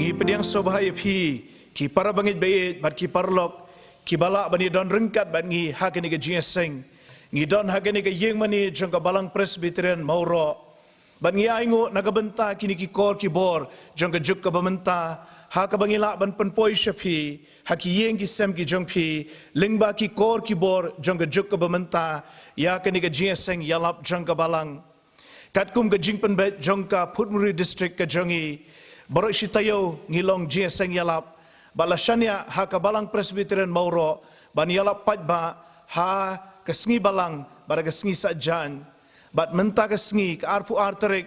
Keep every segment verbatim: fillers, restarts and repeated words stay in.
Ngi pdiang sngewbha ïa phi, ki para bangeit baieit bad ki paralok kiba lah ban ïadon ryngkat bad ngi ha kane ka jingïaseng. Ngi don ha kane ka ïing mane jong ka Balang Presbyterian Mawroh. Bad ngi ainguh na ka bynta kine ki kor ki bor jong ka juk kaba mynta, ha kaba ngi lah ban pynpoi sha phi ha ki ïing ki sem ki jong phi, lyngba ki kor ki bor jong ka juk kaba mynta, ïa kane ka jingïaseng ïalap jong ka Balang. Katkum ka jingpynbeit jong ka Phutmuri District ka jong ngi, baroh shi taïew ngi long jingïaseng ïalap, bad la shaniah ha ka Balang Presbyterian Mawroh ban ïalap paidbah ha ka sngi Balang bad ka sngi Saitjaiñ. Bad mynta ka sngi, ka arphew ar tarik,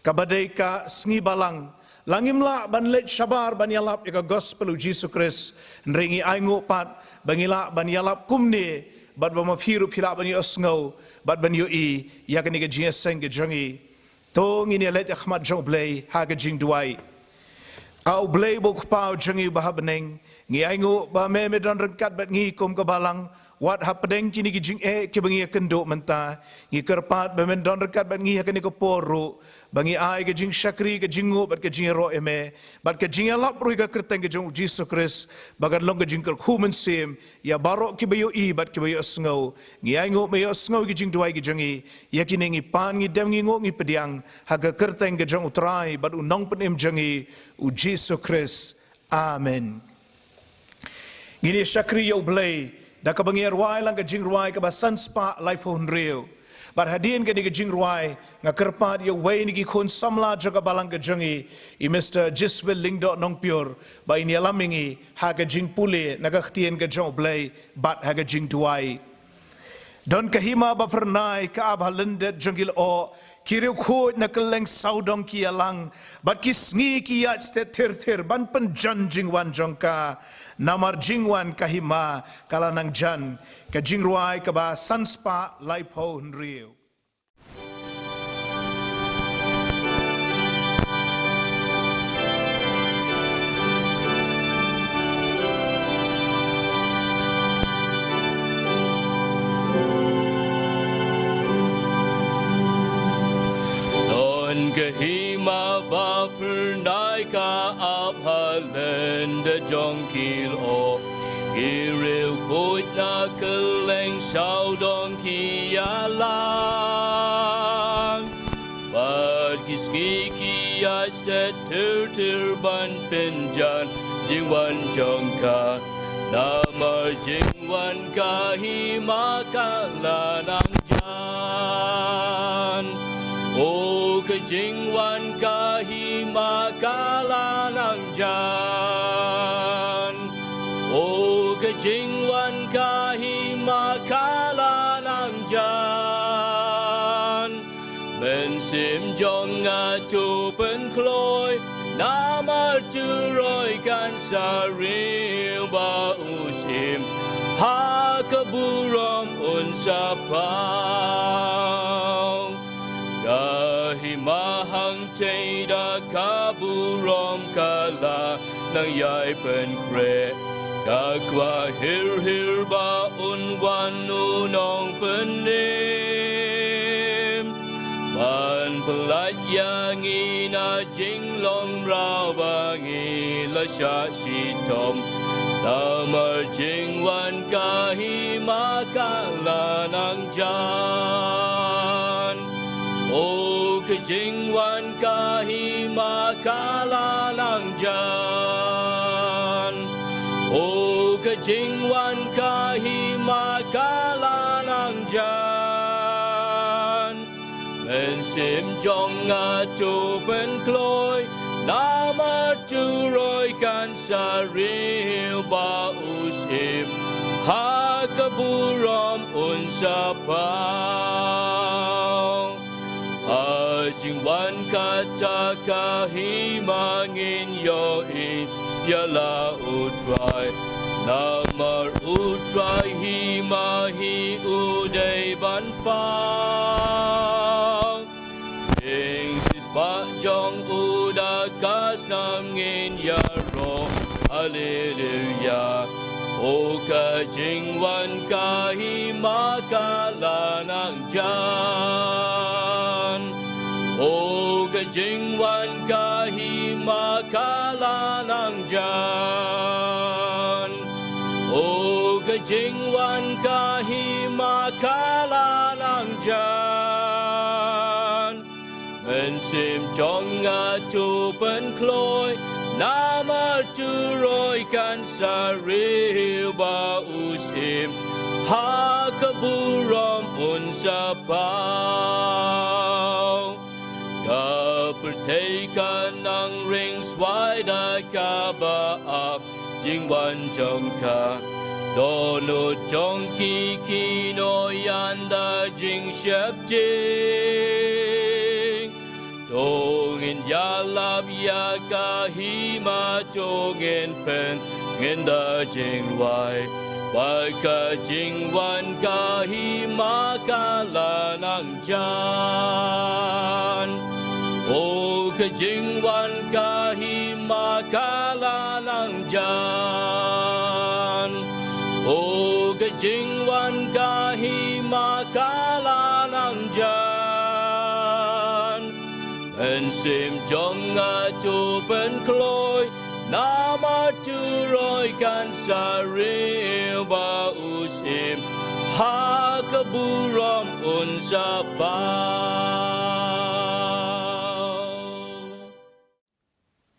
kaba dei ka sngi Balang, la ngim lah ban leit shabar ban ïalap ïa ka gospel u Jisu Khrist, hynrei ngi ainguh pat ba ngi lah ban ïalap kumne, bad ba ma phi ruh phi lah ban ïohsngew bad ban ïohi ïa kane ka jingïaseng ka jong ngi. To ngin ïaleit ha khmat jong U Blei ha ka jingduwai. A U Blei ba U Kpa jong ngi uba ha bneng, ngi ainguh ba me me don ryngkat bad ngi kum ka Balang, wat hapdeng kine ki jingeh kiba ngi ïakynduh mynta. Ngi kyrpad ba men don ryngkat bad ngi ha kane ka por ruh, ba ngi ai ka jingshakri, ka jingnguh bad ka jingïaroh ïa me, bad ka jingïalap ruh ïa ka kyrteng ka jong u Jisu Khrist, ba kan long ka jingkyrkhu mynsiem ïa baroh kiba ïohi bad kiba ïohsngew. Ngi ainguh me ïohsngew ïa ki jingduwai ki jong ngi. Ïa kine ngi pan, ngi dem, ngi nguh, ngi pdiang ha ka kyrteng ka jong U Trai bad U Nongpynim jong ngi, u Jisu Khrist. Amen. Ngin ïa shakri ïa U Blei da kaba ngi ïa rwai lang ka jingrwai kaba san spah laiphew hynriew. Bad hadien kane ka jingrwai, nga kyrpad ïa uwei na ki khun samla jong ka Balang ka jong ngi, i Mister Jiswil Lyngdoh Nongpyiur, ba in ïalam ïa ngi ha ka jingpule na ka ktien ka jong U Blei bad ha ka jingduwai. Don ka hima ba phyrnai ka ap ha lyndet jong ki lyoh, ki riewkhuid na kylleng sawdong ki ïalang, bad ki sngi ki ïaid stet thir thir ban pynjan jingwan jong ka. Namar jingwan ka hima ka la nang jan. Ka jingrwai kaba san spah laiphew hynriew. Don ka hima ba phyrnai ka ap ha lyndet jong ki lyoh, ki riewkhuid na kylleng sawdong ki ïalang, bad ki sngi ki ïaid stet thir thir ban pynjan jingwan jong ka. Namar jingwan ka hima ka la nang jan. O ka jingwan ka hima ka la nang jan. O ka jingwan ka hima ka la nang jan. Mynsiem jong nga to pynkloi, namar turoi kan sa riew ba u syiem, ha ka burom un sa paw. Ka hima hangtei da ka burom ka la nang ïai pynkhreh, ka kwah hir hir ba un wan u Nongpynim. Ban pyllait ïa ngi na jinglong mraw ba ngi la shah shitom. Namar jingwan ka hima ka la nang jan. O ka jingwan ka hima ka la nang jan. O ka jingwan ka hima ka la nang jan. Mynsiem jong nga to pynkloi, namar turoi kan sa riew ba u syiem, ha ka burom un sa paw. Ha jingwan kata ka hima ngin ïohi ïa la u Trai. Namar u Trai hima hi u dei ban paw. Jingsiewspah jong u da ka snam ngin ïaroh. Haleluya. O ka jingwan ka hima ka la nang jan. O ka jingwan ka hima ka la nang jan. O ka jingwan ka hima ka la nang jan. Mynsiem jong nga to pynkloi, namar to roi kan sa rieh ba u syiem ha ka burom un sa paw. Ka pyrthei ka nang ring swai da kaba ap jingwan jong ka. Dohnud jong ki ki nongïalam da jingsheptieng. To ngin ïalap ïa ka hima, to ngin pyn ngin da jingduwai. Ba ka jingwan ka hima ka la nang jan. O ka jingwan ka hima ka la nang jan. O ka jingwan ka hima ka la nang jan. Mynsiem jong nga to pynkloi, namar to roi kan sa rieh ba u syiem ha ka burom un sa paw.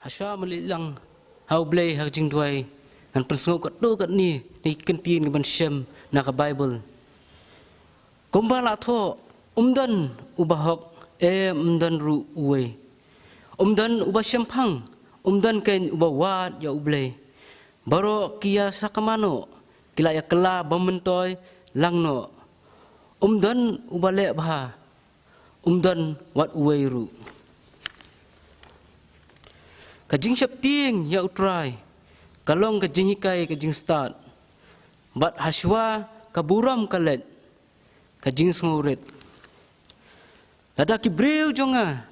Hashwa ban leit lang ha U Blei ha ka jingduwai, ngan pynsngew katto katne na ki kyntien kiban shem na ka Baibl. Kumba la thoh, um don uba hok, em, um don ruh uwei. Um don uba shemphang, um don keiñ uba wad ïa U Blei. Baroh ki ïa sakma noh, ki la ïa kylla bym myntoi lang noh. Um don uba leh bha, um don wat uwei ruh. Ka jingsheptieng ïa U Trai ka long ka jinghikai ka jingstad, bad hashwa ka burom ka leit ka jingsngewrit. Lada ki briew jong nga,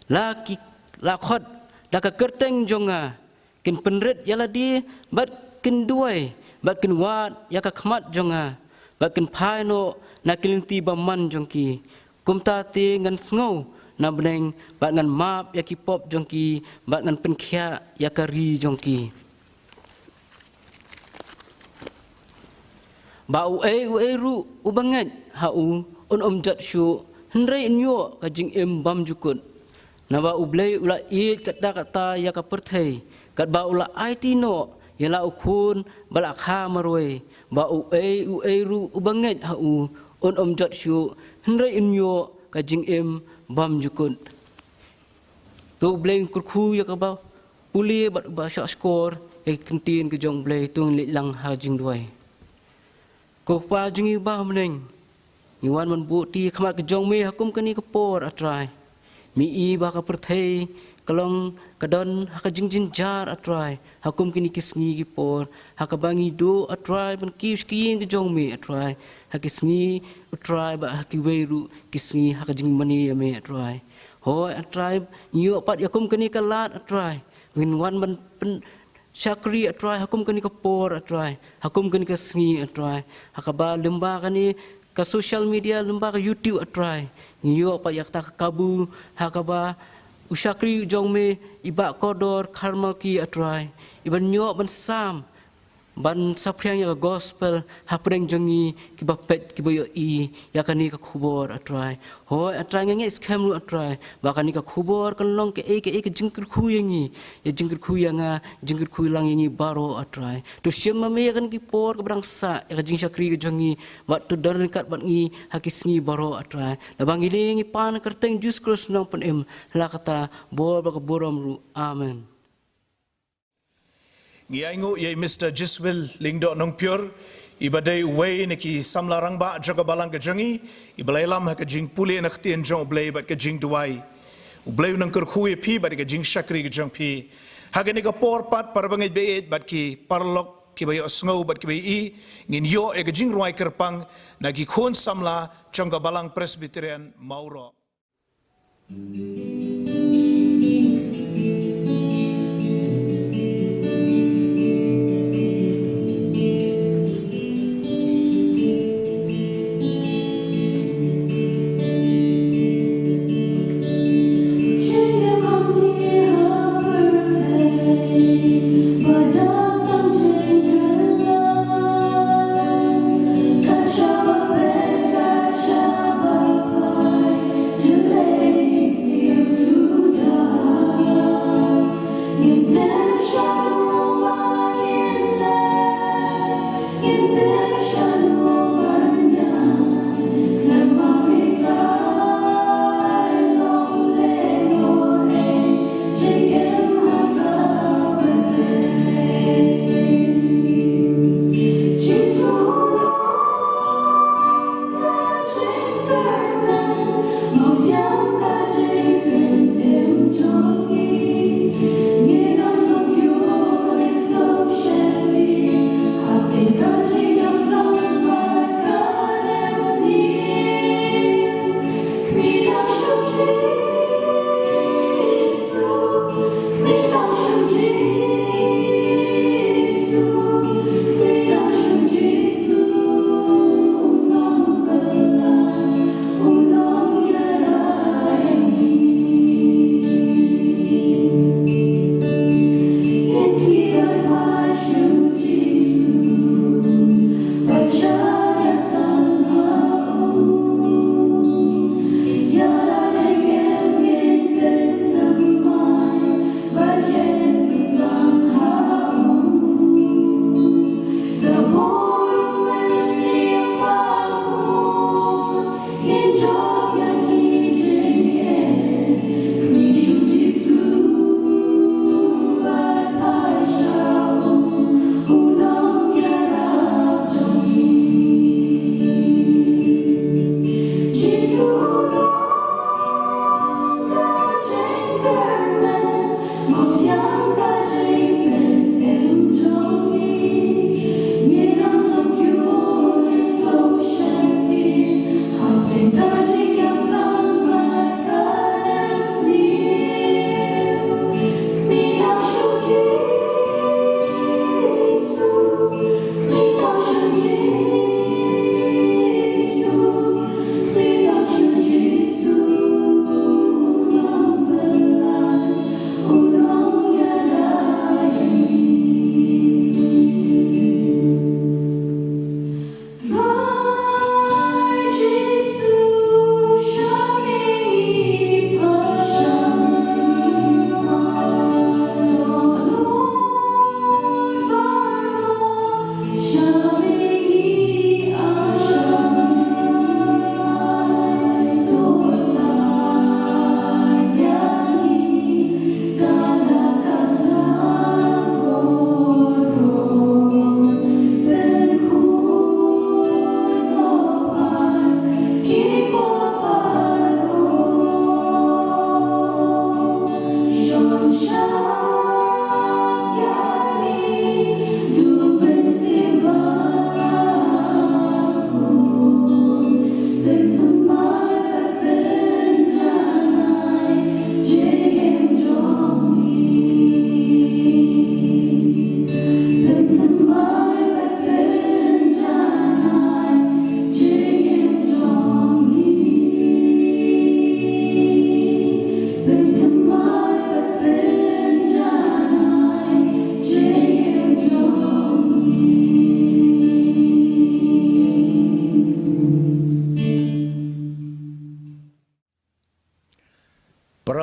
la ki, la khot da ka kyrteng jong nga, kin pynrit ïa lade, bad kin duwai, bad kin wad ïa ka khmat jong nga, bad kin phai noh na ki lynti bymman jong ki, kumta te ngan sngew na bneng, bad ngan map ïa ki pop jong ki, bad ngan pynkhiah ïa ka ri jong ki. Ba uei uei ruh uba ngeit ha u un ym jot shuh, hynrei un ïoh ka jingim bymjukut. Naba U Blei u la ïeit katta katta ïa ka pyrthei, katba u la aiti noh ïa la u Khun ba la kha marwei, ba uei uei ruh uba ngeit ha u un ym jot shuh, hynrei un ïoh ka jingim bymjukut. To U Blei un kyrkhu ïa kaba pule bad ba shah shkor ïa ki kyntien ka jong U Blei. To ngin leit lang ha jingduwai. Ko Kpa jong ngi uba ha bneng, ngi wan ban buh ti ha khmat ka jong me ha kum kane ka por, A Trai. Me i ba ka pyrthei ka long ka don ha ka jingjynjar, A Trai, ha kum kine ki sngi ki por, ha kaba ngi duh, A Trai, ban kiew sha ka ïing ka jong me, A Trai, ha ki sngi, A Trai, bad ha kiwei ruh ki sngi ha ka jingmane ïa me, A Trai. Hooid, A Trai, ngi ïoh pat ïa kum kane ka lad, A Trai, ngin wan ban pyn shakri, A Trai, ha kum kane ka por, A Trai, ha kum kane ka sngi, A Trai, ha kaba lyngba kane ka social media, lyngba ka YouTube, A Trai, ngi ïoh pat ïa kata ka kabu, ha kaba u shakri u jong me i Bah Kordor Kharmalki, A Trai, i ban ïoh ban sam, ban saphriang ïa ka gospel hapdeng jong ngi kiba peit kiba ïohi ïa kane ka khubor, A Trai. Hooid, A Trai, nga ngeit skhem ruh, A Trai, ba kane ka khubor kan long kaei kaei ka jingkyrkhu ïa ngi, ïa jingkyrkhu ïa nga, jingkyrkhu lang ïa ngi baroh, A Trai. To shim ma me ïa kane ki por kaba dang sah ïa ka jingshakri ka jong ngi, bad to don ryngkat bad ngi ha ki sngi baroh, A Trai. Naba ngi leit ngi pan ha ka kyrteng Jisu Khrist u nongpynim, la kata bor bad ka burom ruh. Amen. Ngi ainguh ïa i Mister Jiswil Lyngdoh Nongpyiur, iba dei uwei na ki samla rangbah jong ka balang ka jong ngi, iba la ïalam ha ka jingpule na ka ktien jong U Blei bad ka jingduwai. U Blei un nang kyrkhu ïa phi bad ïa ka jingshakri ka jong phi. Ha kane ka por pat, para bangeit ba ïeit bad ki paralok kiba ïohsngew bad kiba ïohi, ngin ïoh ïa ka jingrwai kyrpang na ki khun samla jong ka balang Presbyterian Mawroh.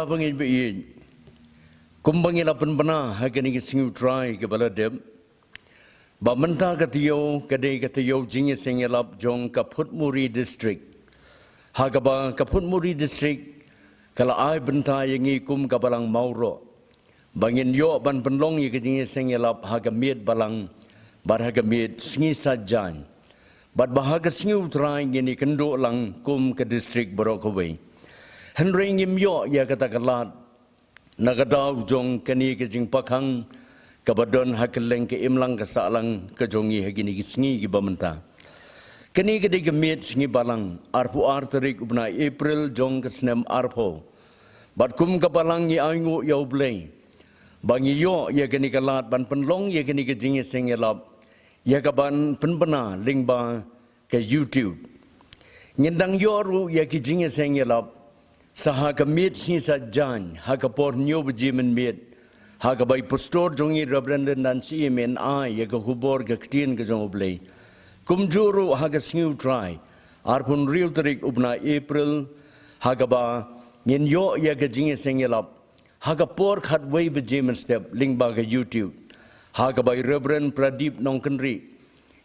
Bangin ba ïeit, kumba ngi la pynbna ha kane ka sngi U Trai kaba la dep, ba mynta ka taïew ka dei ka taïew jingïaseng ïalap jong ka Phutmuri District. Ha kaba ka Phutmuri District ka la ai bynta ïa ngi kum ka Balang Mawroh ba ngin ïoh ban pynlong ïa ka jingïaseng ïalap ha ka miet balang bad ha ka miet sngi Saitjaiñ, bad ba ha ka sngi U Trai ngin ïakynduh lang kum ka district baroh kawei. Hynrei ngim ïoh ïa kata ka lad na ka daw jong kane ka jingpakhang kaba don ha kylleng ka imlang ka sahlang ka jong ngi ha kine ki sngi kiba mynta. Kane ka dei ka miet sngi balang, arphew ar tarik u bnai April jong ka snem arphew. Bad kum ka balang ngi ainguh ïa U Blei ba ngi ïoh ïa kane ka lad ban pynlong ïa kane ka jingïaseng ïalap ïa kaban pynbna lyngba ka YouTube. Ngin dang ïoh ruh ïa ki jingïaseng ïalap sa ha ka miet sngi Saitjaiñ ha ka por hynñiew baje mynmiet, ha kaba i pastor jong ngi Reverend Lyndan Syiem in ai ïa ka khubor ka ktien ka jong U Blei. Kumjuh ruh ha ka sngi U Trai, arphew hynriew tarik u bnai April, ha kaba ngin ïoh ïa ka jingïaseng ïalap ha ka por khatwei baje mynstep lyngba ka YouTube, ha kaba i Reverend Pradip Nongkynrih,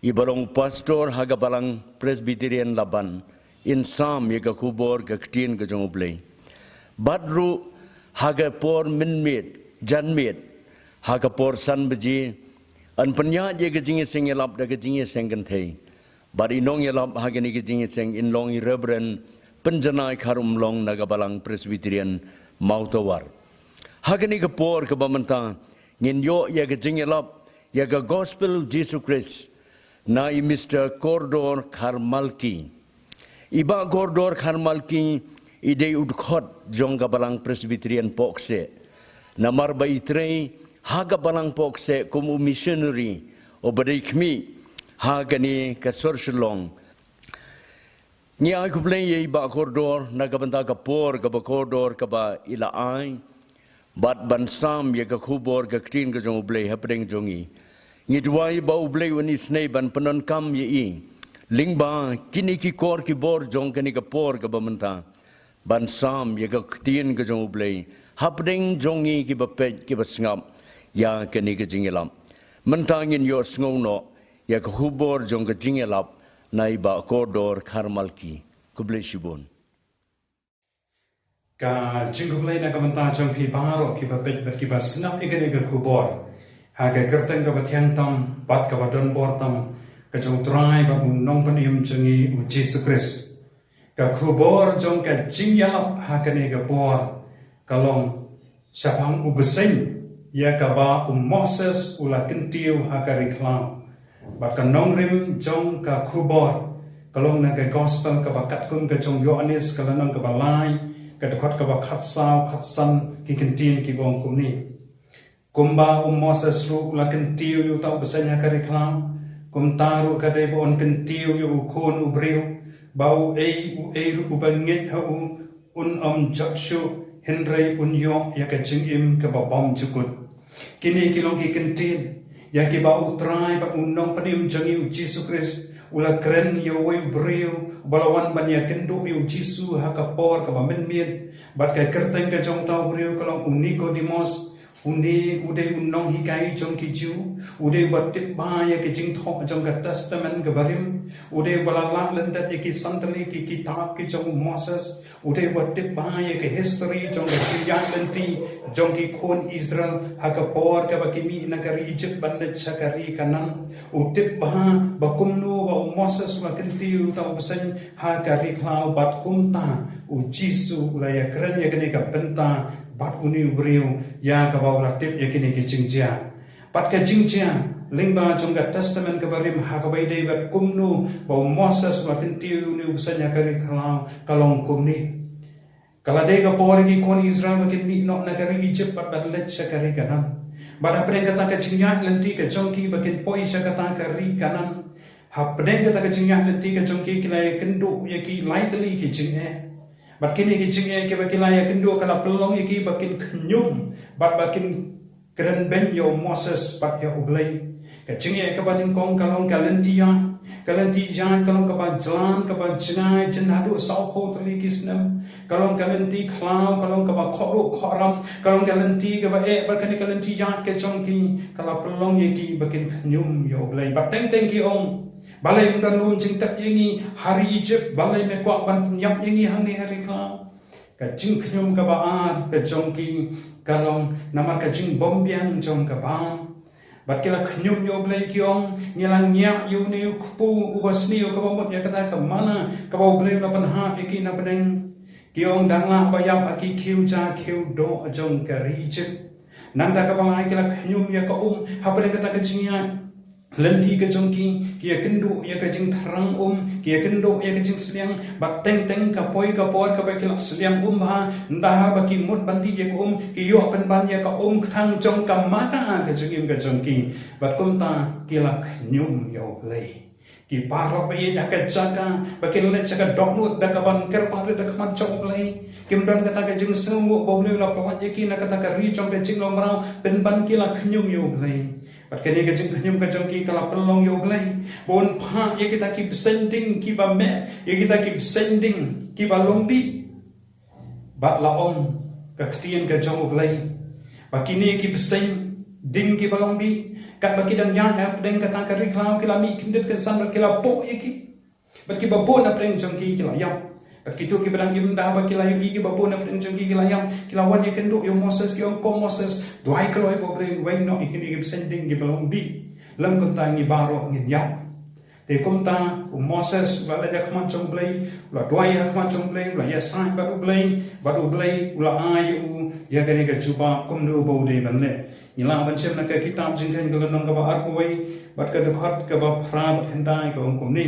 iba long pastor ha ka Balang Presbyterian Laban, in sam ïa ka khubor ka ktien ka jong U Blei. Bad ruh ha ka por mynmiet, janmiet, ha ka por san baje, yn pynïaid ïa ka jingïaseng ïalap da ka jingïaseng kynthei. Bad i nongïalap ha kane ka jingïaseng in long i Reverend Pynjanai Kharumlong na ka Balang Presbyterian Mawtawar. Ha kane ka por kaba mynta ngin ïoh ïa ka jingïalap ïa ka Gospel U Jisu Khrist na i Mister Kordor Kharmalki. I Bah Kordor Kharmalki i dei u dkhot jong ka Balang Presbyterian Pohkseh, namar ba i trei ha ka Balang Pohkseh kum u missionary uba dei khmih ha kane ka sor Shillong. Ngi ai khublei ïa i Bah Kordor na ka bynta ka por kaba kordor kaba i la ai bad ban sam ïa ka khubor ka ktien ka jong U Blei hapdeng jong ngi. Ngi duwai ba U Blei un isynei ban pyndonkam ïa i lyngba kine ki kor ki bor jong kane ka por kaba mynta, ban sam ïa ka ktien ka jong U Blei hapdeng jong ngi kiba peit kiba sngap ïa kane ka jingïalap. Mynta ngin ïohsngew noh ïa ka khubor jong ka jingïalap na i Bah Kordor Kharmalki. Khublei shibun. Ka jingkhublei na ka bynta jong phi baroh kiba peit bad kiba sngap ïa kane ka khubor ha ka kyrteng kaba thiang tam bad kaba donbor tam ka jong U Trai bad U Nongpynim jong ngi U Jisu Khrist. Ka khubor jong ka jingïalap ha kane ka por ka long shaphang u bseiñ ïa kaba u Moses u la kyntiew ha ka ri khlaw. Bad ka nongrim jong ka khubor ka long na ka gospel kaba katkum ka jong Ïoannis ka lynnong kaba lai, ka dkhot kaba khatsaw khatsan, ki kyntien kiba ong kumne. Kumba u Moses ruh u la kyntiew ïa uta u bseiñ ha ka ri khlaw, kumta ruh ka dei ba un kyntiew ïa U Khun u briew, ba uei uei ruh uba ngeit ha u un ym jot shuh, hynrei un ïoh ïa ka jingim kaba bymjukut. Kine ki long ki kyntien ïa kiba U Trai bad U Nongpynim jong ngi U Jisu Khrist u la kren ïa uwei u briew uba la wan ban ïakynduh ïa U Jisu ha ka por kaba mynmiet. Bad ka kyrteng ka jong uta u briew ka long u Nikodemos. Une u dei u nonghikai jong ki Jiw, u dei uba tip bha ïa ki jingthoh jong ka Testament kaba rim, u dei uba la lah lyndet ïa ki san tylli ki kitab ki jong u Moses, u dei uba tip bha ïa ka history jong ka jingïaid lynti jong ki khun Israel ha ka por kaba ki mih na ka ri Egypt ban leit sha ka ri Kanaan. U tip bha ba kumno ba u Moses u la kyntiew ïa uta u bseiñ ha ka ri khlaw bad kumta u Jisu u la ïakren ïa kane ka bynta bad une u briew ïa kaba u la tip ïa kine ki jingjia. Bad ka jingjia lyngba jong ka Testament kaba rim ha kaba ïadei bad kumno ba u Moses u la kyntiew ïa une u bseiñ ha ka ri khlaw ka long kumne. Ka la dei ka por ïa ki khun Israel ba kin mih noh na ka ri Egypt bad ban leit sha ka ri Kanaan. Bad hapdeng kata ka jingïaid lynti ka jong ki ba kin poi sha kata ka ri Kanaan, hapdeng kata ka jingïaid lynti ka jong ki ki la ïakynduh ïa ki lai tylli ki jingeh. Bad kine ki jingeh kiba ki la ïakynduh ka la pynlong ïa ki ba kin khñium bad ba kin kren beiñ ïa u Moses bad ïa U Blei. Ka jingeh kaba nyngkong ka long ka lynti ïaid. Ka lynti ïaid ka long kaba jlan, kaba jngai, jin haduh sawphew tylli ki snem. Ka long ka lynti khlaw, ka long kaba khohruh khohram, ka long ka lynti kaba eh, bad kane ka lynti ïaid ka jong ki ka la pynlong ïa ki ba kin khñium ïa U Blei. Bad teng teng ki ong, balei ym don lum jingtep ïa ngi ha ri Egypt, balei me kwah ban pynïap ïa ngi hangne ha ri khlaw? Ka jingkhñium kaba ar ka jong ki ka long namar ka jingbymbiang jong ka bam. Bad ki la khñium ïa U Blei, ki ong, ngi la ngiah ïa une u kpu uba sniew kaba mut ïa kata ka manna kaba U Blei u la pynhap ïa ki na bneng. Ki ong, dang lah ba ïap ha ki khiew ja khiew doh jong ka ri Egypt. Nangta kaba lai ki la khñium ïa ka um hapdeng kata ka jingïaid lynti ka jong ki, ki ïakynduh ïa ka jingthrang um, ki ïakynduh ïa ka jingsliang, bad teng teng ka poi ka por kaba ki la sliang um bha, ynda haba ki mut ban dih ïa ka um, ki ïoh pynban ïa ka um kthang jong ka mata ka jingim ka jong ki. Bad kumta ki la khñium ïa U Blei. Ki paralok ba ïeit ha ka jaka ba kin leit sha ka dohnud da kaban kyrpad da ka khmat jong U Blei. Kim don kata ka jingsngewnguh ba U Blei u la pyllait ïa ki na kata ka ri jong ka jinglong mraw, pynban ki la khñium ïa U Blei. Bad kane ka jingkhñium ka jong ki ka la pynlong ïa U Blei ba un phah ïa kita ki bseiñ ding kiba meh, ïa kita ki bseiñ ding kiba long bih. Bad la ong ka ktien ka jong U Blei ba kine ki bseiñ ding kiba long bih, katba ki dang ïaid hapdeng kata ka ri khlaw, ki la mih kyndit kynsan bad ki la puh ïa ki. Bad kiba bun na pdeng jong ki ki la ïap. Bad kito kiba dang im, ynda haba ki la ïohi kiba bun na pdeng jong ki ki la ïap, ki la wan ïakynduh ïa u Moses, ki ong, ko Moses, duwai kloi ba U Blei un weng noh ïa kine ki bseiñ ding kiba long bih, lym kumta ngi baroh ngin ïap. Te kumta u Moses u la leit ha khmat jong U Blei, u la duwai ha khmat jong U Blei, u la ïasaid bad U Blei, bad U Blei u la ai ïa u ïa kane ka jubab kumno ba u dei ban leh. Ngi lah ban shem na ka kitab Jingkheiñ ka lynnong kaba arphew wei bad ka dkhot kaba phra bad khyndai, ka ong kumne.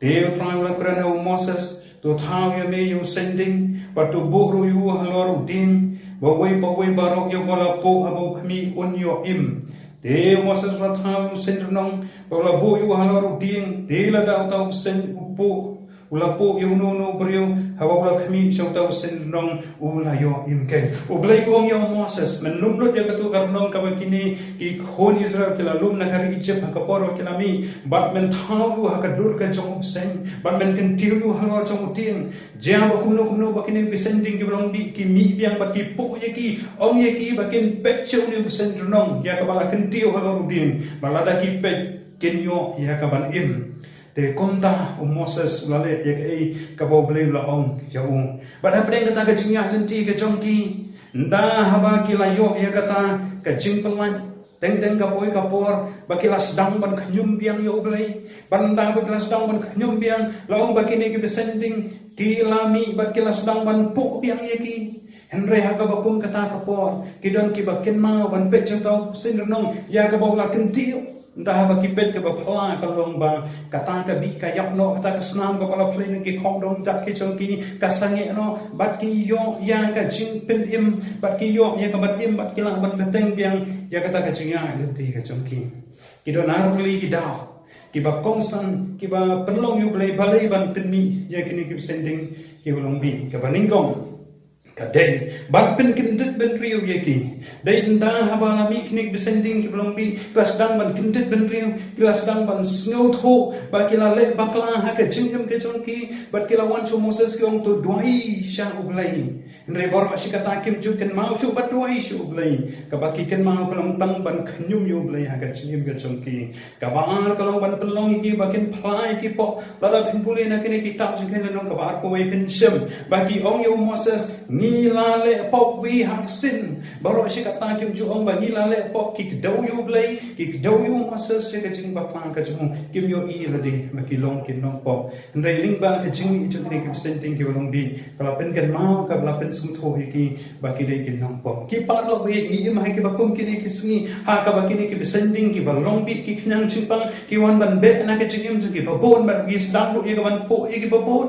Te U Trai u la kren ha u Moses, to thaw ïa me ïa u seiñ ding, bad to buh ruh ïa u halor u dieng, ba uwei pa uwei baroh ïa uba la puh haba u khmih un ïoh im. Te u Moses u la thaw ïa u seiñ rnong, bad u la buh ïa u halor u dieng, te lada uta u seiñ u puh, u la puh ïa uno uno u briew, haba u la khmih sha uta u seiñ rnong, u la ïoh im keiñ. U Blei u ong ïa u Moses, men lum lut ïa kato ka rnong kaba kine ki khun Israel ki la lum na ka ri Egypt ha ka por ba ki la mih, bad men thaw ïa u ha ka dur ka jong u bseiñ, bad men kyntiew ïa u halor jong u dieng. Jia ba kumno kumno ba kine ki bseiñ ding kiba long bih ki mih biang bad ki puh ïa ki, ong ïa ki ba kin peit sha une u bseiñ rnong ïa kaba la kyntiew halor u dieng, bad lada ki peit kin ïoh ïa ka ban im. Te kumta u Moses u la leh ïa kaei kaba U Blei u la ong ïa u. Bad hapdeng kata ka jingïaid lynti ka jong ki, ynda haba ki la ïoh ïa kata ka jingpyllait, teng teng ka poi ka por ba ki la sdang ban khñium biang ïa U Blei. Bad ynda ba ki la sdang ban khñium biang, la ong ba kine ki bseiñ ding ki la mih bad ki la sdang ban puh biang ïa ki. Hynrei ha kaba kum kata ka por, ki don kiba kynmaw ban peit sha uta u seiñ rnong ïa kaba u la kyntiew. Ynda haba ki peit kaba phylla ka long ba kata ka bih ka ïap noh, kata ka snam kaba la plie na ki khongdong dak ki jong ki ka sangeh noh, bad ki ïoh ïa ka jingpynim, bad ki ïoh ïa ka ban im, bad ki lah ban bteng biang ïa kata ka jingïaid lynti ka jong ki. Ki don ar tylli ki daw kiba kongsan kiba pynlong ïa U Blei balei ban pynmih ïa kine ki bseiñ ding kiba long bih. Kaba nyngkong ka dei ban pynkyndit bynriew ïa ki. Dei ynda haba la mih kine ki bseiñ ding kiba long bih, ki la sdang ban kyndit bynriew, ki la sdang ban sngewthuh ba ki la leh bakla ha ka jingim ka jong ki, bad ki la wan sha u Moses ki ong to duwai sha U Blei. Hynrei baroh shi katta kim ju kynmaw shuh ban duwai sha U Blei. Kaba ki kynmaw ka long tang ban khñium ïa U Blei ha ka jingim ka jong ki. Kaba ar ka long ban pynlong ïa ki ba kin phla ïa ki pop. Lada phin pule na kine ki kitab Jingkheiñ lynnong kaba arphew wei phin shem ba ki ong ïa u Moses, ngi la leh pop wi ha psin. Baroh shi katta kim ju ong ba ngi la leh pop, ki kdew ïa U Blei, ki kdew ïa u Moses sha ka jingbakla ka jong u. Kim ïohi lade ba ki long ki nongpop. Hynrei lyngba ka jingmih jong kine ki bseiñ ding kiba long bih, ka la pynkynmaw, ka la pynsngewthuh ïa ki ba ki dei ki nongpop. Ki paralok ba ïeit, ngi im ha kiba kum kine ki sngi ha kaba kine ki bseiñ ding kiba long bih, ki khñiang jingpang, ki wan ban beh na ka jingim jong kiba bun, bad ki sdang ruh ïa ka ban puh ïa kiba bun.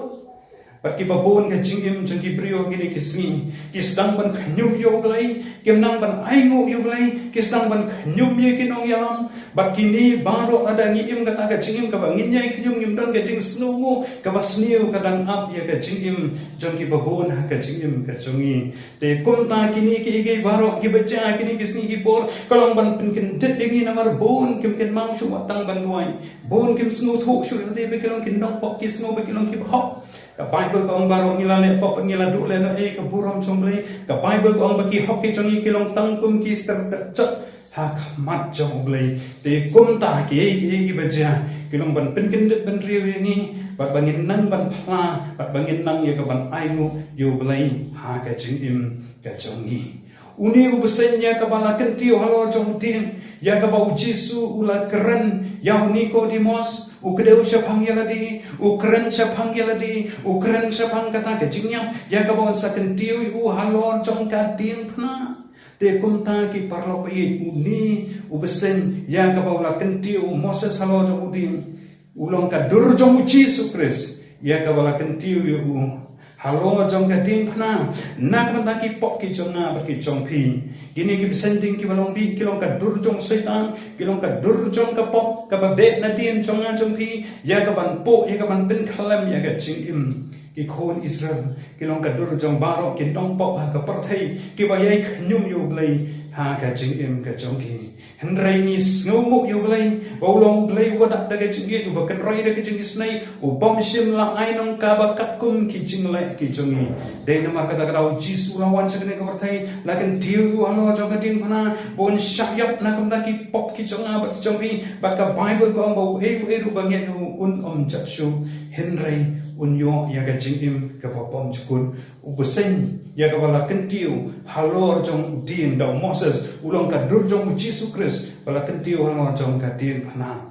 Bad kiba bun ka jingim jong ki briew ha kine ki sngi ki sdang ban khñium ïa U Blei, kim nang ban ainguh ïa U Blei, ki sdang ban khñium ïa ki nongïalam. Bad kine baroh lada ngi im kata ka jingim kaba ngin ïai khñium, ngim don ka jingsngewnguh kaba sniew, ka dang ap ïa ka jingim jong kiba bun ha ka jingim ka jong ngi. Te kumta kine kiei kiei baroh kiba jia ha kine ki sngi ki por ka long ban pynkyndit ïa ngi, namar bun kim kynmaw shuh wat tang ban duwai. Bun kim sngewthuh shuh ïa lade ba ki long ki nongpop, ki sngew ba ki long kiba hok. Ka Baibl ka ong baroh ngi la leh pop, ngi la duh lehnohei ka burom jong U Blei. Ka Baibl ka ong ba ki hok ki jong ngi ki long tang kum ki serdep jot ha khmat jong U Blei. Te kumta kiei kiei kiba jia ki long ban pynkyndit bynriew ïa ngi, bad ba ngin nang ban phla, bad ba ngin nang ïa ka ban ainguh ïa U Blei ha ka jingim ka jong ngi. Une u bseiñ ïa kaba la kyntiew halor jong u dieng, ïa kaba U Jisu u la kren ïa u Nikodimos, u kdew shaphang ïa lade, u kren shaphang ïa lade, u kren shaphang kata ka jingïap ïa kaba un sa kyntiew ïa u halor jong ka diengphna. Te kumta ki paralok, ïa une u bseiñ ïa kaba u la kyntiew u Moses halor jong u dieng, u long ka dur jong U Jisu Khrist ïa kaba la kyntiew ïa u halor jong ka diengphna. Na ka bynta ki pop ki jong nga bad ki jong phi, kine ki bseiñ dieng kiba long bih ki long ka dur jong u Soitan, ki long ka dur jong ka pop kaba beh nadien jong nga jong phi, ïa ka ban pop, ïa ka ban pynkhlem ïa ka jingim. Ki khun Israel ki long ka dur jong baroh ki nongpop ha ka pyrthei kiba ïai khñium ïa U Blei ha ka jingim ka jong ki. Hynrei ngi sngewnguh ïa U Blei ba u long U Blei uba dak da ka jingïeit, uba kynroi da ka jingisynei, u bym shym la ai nong kaba katkum ki jingleh ki jong ngi. Dei namar kata ka daw U Jisu u la wan sha kane ka pyrthei, la kyntiew ïa u halor jong ka diengphna ba un shah ïap na ka bynta ki pop ki jong nga bad ki jong phi. Bad ka Baibl ka ong ba uei uei ruh ba ngeit ha u un ym jot shuh, hynrei un ïoh ïa ka jingim kaba bymjukut. U bseiñ ïa kaba la kyntiew halor jong u dieng da u Moses u long ka dur jong U Jisu Khrist ba la kyntiew halor jong ka diengphna.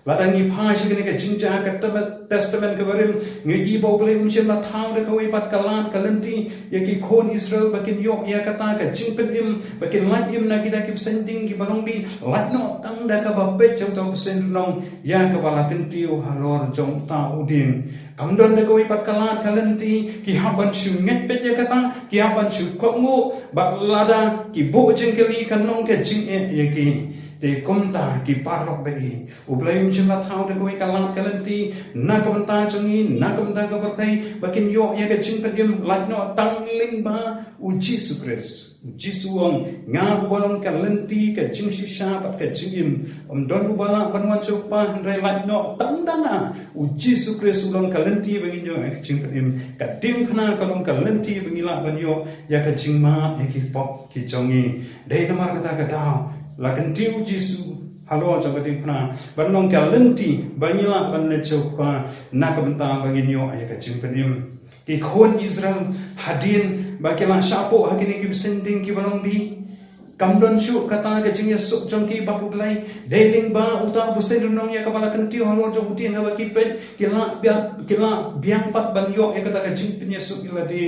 Lada ngi phai sha kane ka jingjia ha ka Testament kaba rim, ngi i ba U Blei um shym la thaw da kawei pat ka lad ka lynti ïa ki khun Israel ba kin ïoh ïa kata ka jingpynim, ba kin lait im na kita ki bseiñ dieng kiba long bih, lait noh tang da kaba peit jong uta u bseiñ rnong ïa kaba la kyntiew halor jong uta u dieng. Kam don da kawei pat ka lad ka lynti, ki hap ban shu ngeit beit ïa kata, ki hap ban shu kohnguh, bad lada ki buh jingkylli kan long ka jingeh ïa ki. Te kumta ki paralok ba ïeit, U Blei um shym la thaw da kawei ka lad ka lynti na ka bynta jong ngi, na ka bynta ka pyrthei, ba kin ïoh ïa ka jingpynim, lait noh tang lyngba U Jisu Khrist. U Jisu u ong, nga uba long ka lynti, ka jingshisha bad ka jingim. Ym don uba lah ban wan sha U Kpa hynrei lait noh tang da nga. U Jisu Khrist u long ka lynti ba ngin ïoh ïa ka jingpynim. Ka diengphna ka long ka lynti ba ngi lah ban ïoh ïa ka jingmap ïa ki pop ki jong ngi. Dei namar kata ka daw la kyntiew U Jisu halor jong ka diengphna ban long ka lynti ba ngi lah ban leit sha U Kpa na ka bynta ba ngin ïoh ïa ka jingpynim. Ki khun Israel hadien ba ki la shah poh ha kine ki bseiñ dieng kiba long bih, kam don shuh kata ka jingïasuk jong ki bad U Blei. Dei lyngba uta u bseiñ rnong ïa kaba la kyntiew halor jong u dieng, haba ki peit ki la biang, ki la biang pat ban ïoh ïa kata ka jingpynïasuk ïa lade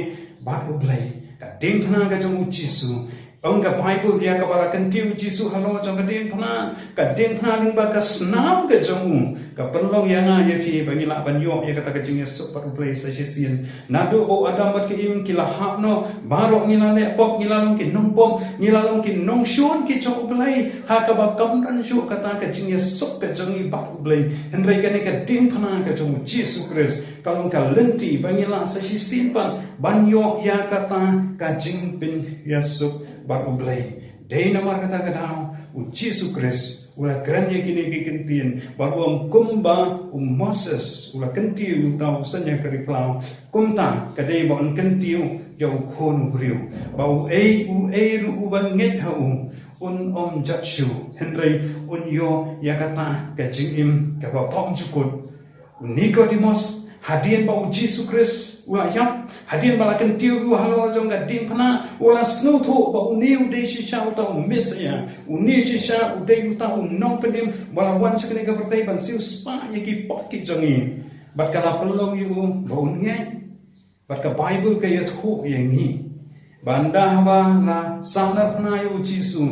bad U Blei. Ka diengphna ka jong U Jisu. Ong ka Baibl ïa kaba la kyntiew U Jisu halor jong ka diengphna, ka diengphna lyngba ka snam ka jong u ka pynlong ïa nga ïa phi ba ngi lah ban ïoh ïa kata ka jingïasuk bad U Blei sa shisien. Naduh ba u Adam bad ka Im ki la hap noh, baroh ngi la leh pop, ngi la long ki nongpop, ngi la long ki nongshun ki jong U Blei, ha kaba kam don shuh kata ka jingïasuk ka jong ngi bad U Blei. Hynrei kane ka diengphna ka jong U Jisu Khrist ka long ka lynti ba ngi lah sa shisien pat ban ïoh ïa kata ka jingpynïasuk bad U Blei. Dei namar kata ka daw U Jisu Khrist u la kren ïa kine ki ktien bad u ong, kumba u Moses u la kyntiew ïa uta u bseiñ ha ka ri khlaw, kumta ka dei ba un kyntiew ïa u Khun u briew, ba uei uei ruh uba ngeit ha u un ym jot shuh, hynrei un ïoh ïa kata ka jingim kaba bymjukut. U Nikodimos, hadien ba U Jisu Khrist u la ïap, hadien ba la kyntiew ïa u halor jong ka diengphna, u la sngewthuh ba une u dei shisha uta u Messaïah, une shisha u dei uta u nongpynim ba la wan sha kane ka pyrthei ban siewspah ïa ki pop ki jong ngi. Bad ka la pynlong ïa u ba un ngeit. Bad ka Baibl ka ïathuh ïa ngi ba ynda haba la sahnarphna ïa U Jisu,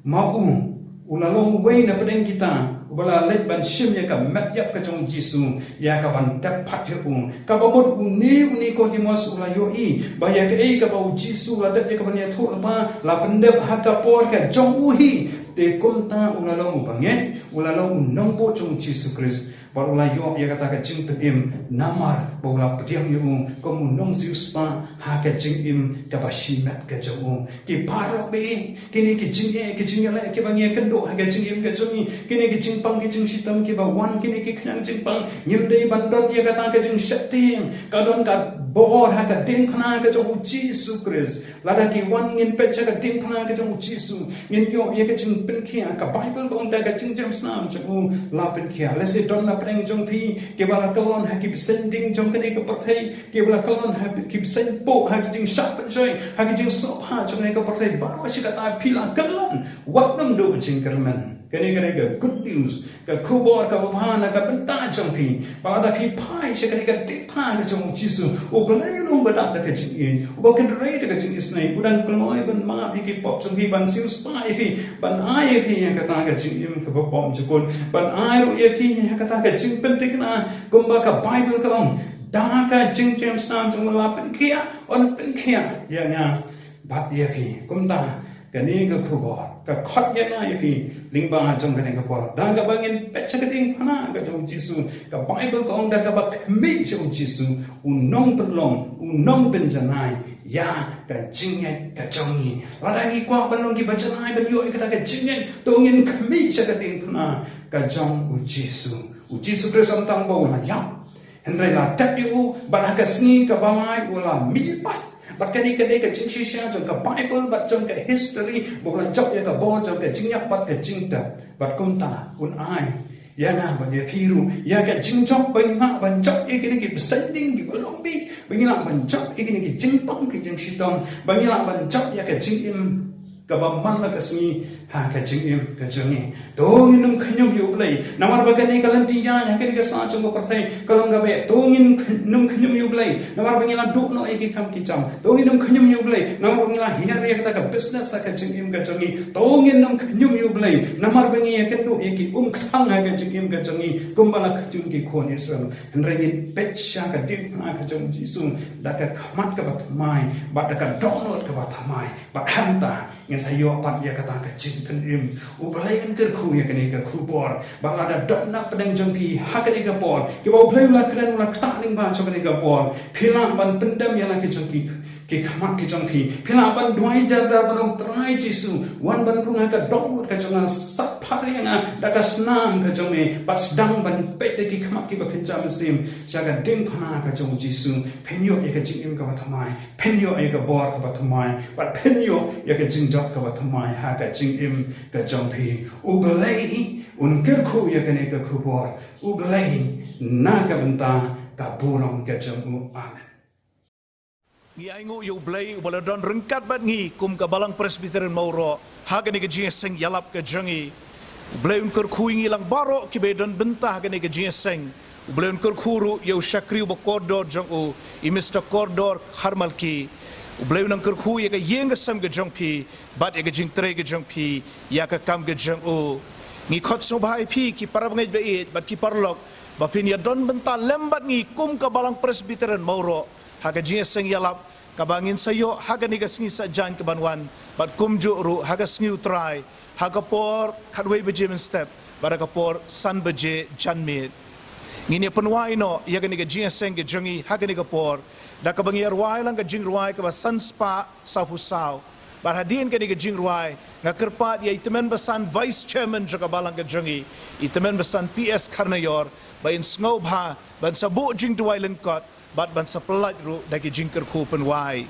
ma u u la long uwei na pdeng kita Uba la leit ban shim ïa ka met ïap ka jong u Jisu, ïa ka ban dep pat ïa u. Kaba mut une u Nikodimos u la ïohi ba ïa kaei kaba u Jisu u la dep ïa ka ban ïathuh lypa la pyndep ha ka por ka jong u hi. Te kumta u la long u bangeit, u la long u nongbud jong u Jisu Khrist. Bad u la ïoh ïa kata ka jingpynim namar ba u la pdiang ïa u kum u nongsiewspah ha ka jingim kaba shimet ka jong u. Ki paralok ba ïeit, kine ki jingeh, ki jingeh leh kiba ngi ïakynduh ha ka jingim ka jong ngi, kine ki jingpang ki jingshitom kiba wan, kine ki khñiang jingpang, ngim dei ban don ïa kata ka jingsheptieng. Ka don ka bor ha ka diengphna ka jong u Jisu Khrist. Lada ki wan ngin peit sha ka diengphna ka jong u Jisu, ngin ïoh ïa ka jingpynkhiah. Ka Baibl ka ong da ka jingjemsnam jong u la pynkhiah. Lehse don na pdeng jong phi kiba la kyllon ha ki bseiñ ding jong kane ka pyrthei, kiba la kyllon ha ki bseiñ puh, ha ki jingshah pynshoi, ha ki jingsngewbha jong kane ka pyrthei. Baroh shi katta phi la kyllon, wat nym duh jingkyrmen. Kane, kane ka good news, ka khubor kaba bha na ka bynta jong phi. Ba lada phi phai sha kane ka diengphna ka jong u Jisu, U Blei u long uba dap da ka jingïeit, uba kynrei da ka jingisynei, u dang kloi ban map ïa ki pop jong phi, ban siewspah ïa phi, ban ai ïa phi ïa kata ka jingim kaba bymjukut, ban ai ruh ïa phi ïa kata ka jingpynthikna, kumba ka Baibl ka ong, da ka jingjemsnam jong u la pynkhiah, un pynkhiah ïa nga bad ïa phi. Kumta kane ka khubor ka khot ïa nga ïa phi lyngba jong kane ka por, da kaba ngin peit sha ka diengphna ka jong u Jisu. Ka Baibl ka ong da kaba khmih sha u Jisu, u nongpynlong, u nongpynjanai ïa ka jingngeit ka jong ngi. Lada ngi kwah ban long kiba janai ban ïoh ïa kata ka jingngeit, to ngin khmih sha ka diengphna ka jong u Jisu. U Jisu Khrist ym tang ba u la ïap, hynrei la dep ïa u, bad ha ka sngi kaba lai u la mih pat. Bad kane ka dei ka jingshisha jong ka Baibl bad jong ka history, ba u la jop ïa ka bor jong ka jingïap bad ka jingdep. Bad kumta un ai ïa nga bad ïa phi ruh ïa ka jingjop ba ngin lah ban jop ïa kine ki bseiñ ding kiba long bih, ba ngin lah ban jop ïa kine ki jingpang ki jingshitom, ba ngin lah ban jop ïa ka jingim kaba man la ka sngi ha ka jingim ka jong ngi. To ngin ym khñium ïa U Blei namar ba kane ka lynti ïaid ha kane ka sla jong ka pyrthei ka long kaba eh. To ngin kh-, ym khñium ïa U Blei namar ba ngi la duh noh ïa ki kam ki jam. To ngin ym khñium ïa U Blei namar ba ngi la hiar ïa kata ka business ha ka jingim ka jong ngi. To ngin ym khñium ïa U Blei namar ba ngi ïakynduh ïa ki umkthang ha ka jingim ka jong ngi kumba la khñium ki khun Israel. Hynrei ngin peit sha ka diengphna ka jong u Jisu da ka khmat kaba thymmai bad da ka dohnud kaba thymmai. Bad hangta ngin sa ïoh pat ïa kata ka jingpynim. U Blei un kyrkhu ïa kane ka khubor. Ba lada don na pdeng jong phi ha kane ka por, kiba U Blei u la kren, u la ktah lyngba jong kane ka por, phi lah ban pyndem ïa la ki jong ki, ki khmat ki jong phi. Phi lah ban duwai jar jar ban ong, Trai Jisu, wan ban rung ha ka dohnud ka jong nga, sat phar ïa nga da ka snam ka jong me, bad sdang ban peit da ki khmat kiba kynja mynsiem sha ka diengphna ka jong u Jisu. Phin ïoh ïa ka jingim kaba thymmai. Phin ïoh ïa ka bor kaba thymmai, bad phin ïoh ïa ka jingjop kaba thymmai ha ka jingim ka jong phi. U Blei un kyrkhu ïa kane ka khubor. U Blei na ka bynta ka burom ka jong u. Amen. Ngi ainguh ïa U Blei uba la don ryngkat bad ngi kum ka Balang Presbyterian Mawroh ha kane ka jingïaseng ïalap ka jong ngi. U Blei un kyrkhu ïa ngi lang baroh kiba don bynta ha kane ka jingïaseng. U Blei un kyrkhu ruh ïa u shakri uba kordor jong u, i Mister Kordor Kharmalki. U Blei un nang kyrkhu ïa ka ïing ka sem ka jong phi bad ïa ka jingtrei ka jong phi ïa ka kam ka jong u. Ngi khot sngewbha ïa phi ki para bangeit ba ïeit bad ki paralok ba phin ïa don bynta lem bad ngi kum ka Balang Presbyterian Mawroh ha ka jingïaseng ïalap kaba ngin sa ïoh ha kane ka sngi Saitjaiñ kaban wan, bad kumjuh ruh ha ka sngi U Trai, ha ka por khatwei baje mynstep bad ha ka por san baje janmiet. Ngin ïa pynwai noh ïa kane ka jingïaseng ka jong ngi ha kane ka por da kaba ngi ïa rwai lang ka jingrwai kaba san spah sawphew saw. Bad hadien kane ka jingrwai nga kyrpad ïa i tymmen basan Vice Chairman jong ka Balang ka jong ngi, i tymmen basan P S Kharnaior, ba in sngewbha ban sa buh jingduwai lyngkot bad ban sa pyllait ruh da ki jingkyrkhu pynwai.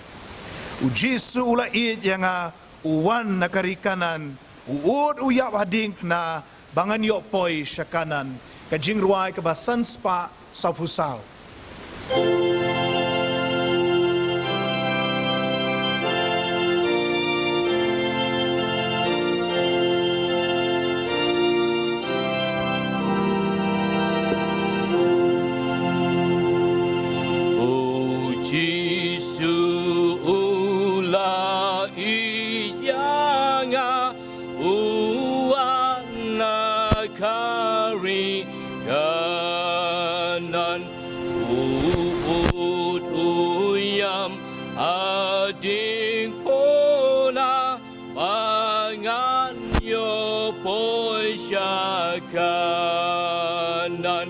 U Jisu u la ïeit ïa nga, u wan na ka ri Kanaan, u ud u ïap ha diengphna ba ngan ïoh poi sha Kanaan. Ka jingrwai kaba san spah sawphew saw. O Jisu u la ïeit ïa nga, u wan na ka Ngan ïoh poi sha Kanan,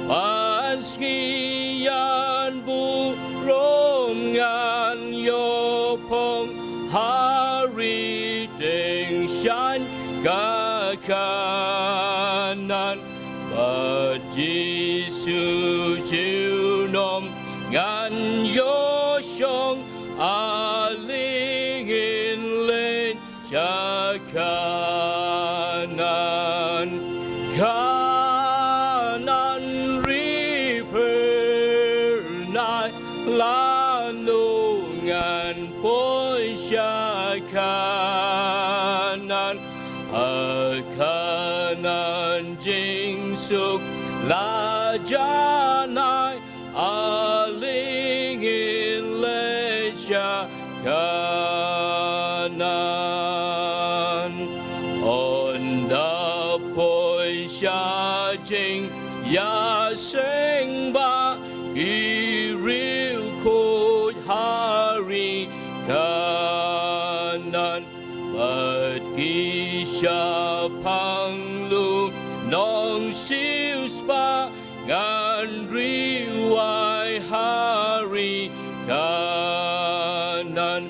ban sngi ïan burom ngan ïoh phong ha ri dieng shaiñ ka Kanan. Bad Jisu junom ngan ïoh shong, ale ngin leit sha Kanan. Kanan ri phyrnai, lano ngan poi sha Kanan. Ha Kanan jingsuk la janai, ale ngin leit sha Kanan. Ynda poi sha jingïaseng bad ki riewkhuid ha ri Kanan, bad ki shaphang lynnong-siewspah ngan riewai ha ri Kanan.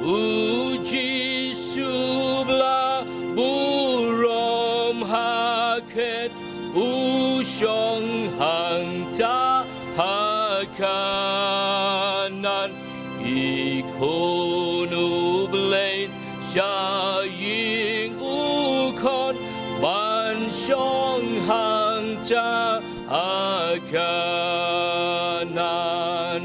U Jisu ba la burom ha khet, u shong hangta ha Kanan. Ki khun U Blei shah ïing u khot ban shong hangta ha Kanan.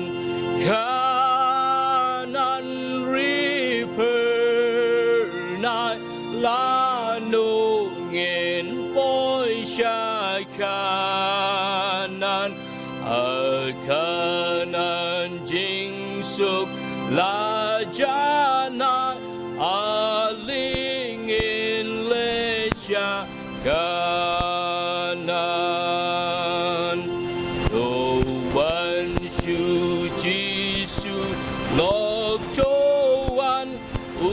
Kanan ri phyrnai, lano ngin poi sha Kanan. Ha Kanan jingsuk la janai, ale ngin leit sha Kanan. To wan sha U Jisu, lok to wan, u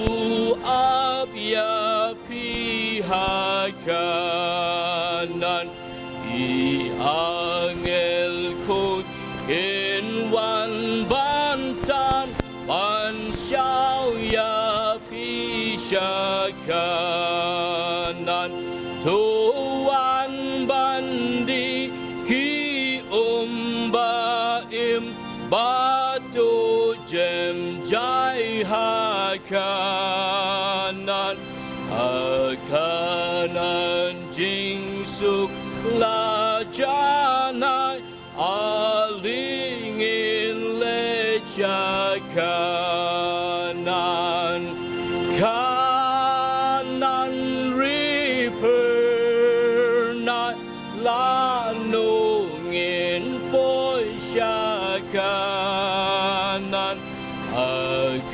ap ïa phi ha Kanan. Ki angel khuid kin wan ban tan, ban shaw ïa phi sha Kanan. To wan ban die ki um ba im, bad to jem jai ha Kanan. Ha Kanan jingsuk la janai, ale ngin leit sha Kanan. Kanan ri phyrnai, lano ngin poi sha Kanan. Ha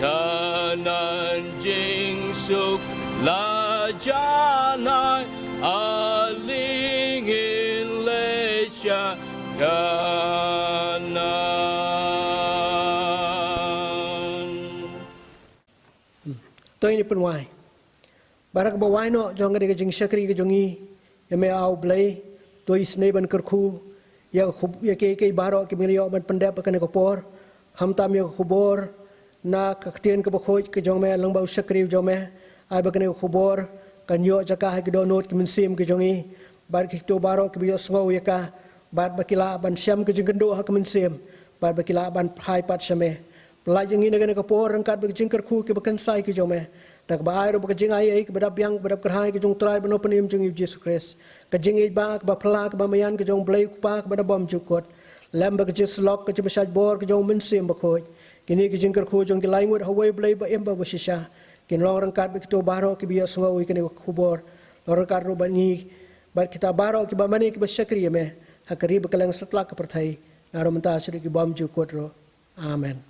Kanan jingsuk la janai, ale ngin leit sha Kanan. To ngin ïa pynwai. Bad ha kaba wai noh jong ka dei ka jingshakri ka jong ngi ïa me, A U Blei, to isynei ban kyrkhu ïa ka khub-, ïa kiei kiei baroh kiba ngi la ïoh ban pyndep ha kane ka por. Khamtam ïa ka khubor na ka ktien kaba khuid ka jong me lyngba u shakri u jong me. Ai ba kane ka khubor kan ïoh jaka ha ki dohnud ki mynsiem ki jong ngi, bad kito baroh kiba ïohsngew ïa ka, bad ba ki lah ban shem ka jingkynduh ha ka mynsiem, bad ba ki lah ban phai pat sha me. Pyllait ïa ngi na kane ka por ryngkat bad ka jingkyrkhu kaba kynsai ka jong me, da kaba ai ruh ba ka jingaiei kaba dap biang, kaba dap kyrhai ka jong U Trai bad U Nongpynim jong ngi U Jisu Khrist, ka jingïeit ba kaba phylla kaba maïan ka jong U Blei U Kpa kaba da bymjukut, lem bad ka jingsyllok, ka jingpynshait bor ka jong U Mynsiem Bakhuid, kine ki jingkyrkhu jong ngi ki la ngut ha uwei U Blei ba im bad ba shisha, kin long ryngkat bad kito baroh kiba ïohsngew ïa kane ka khubor. Long ryngkat ruh bad ngi, bad kita baroh kiba mane kiba shakri ïa me ha ka ri bad kylleng satlak ka pyrthei, naduh mynta shaduh ki bymjukut ruh. Amen.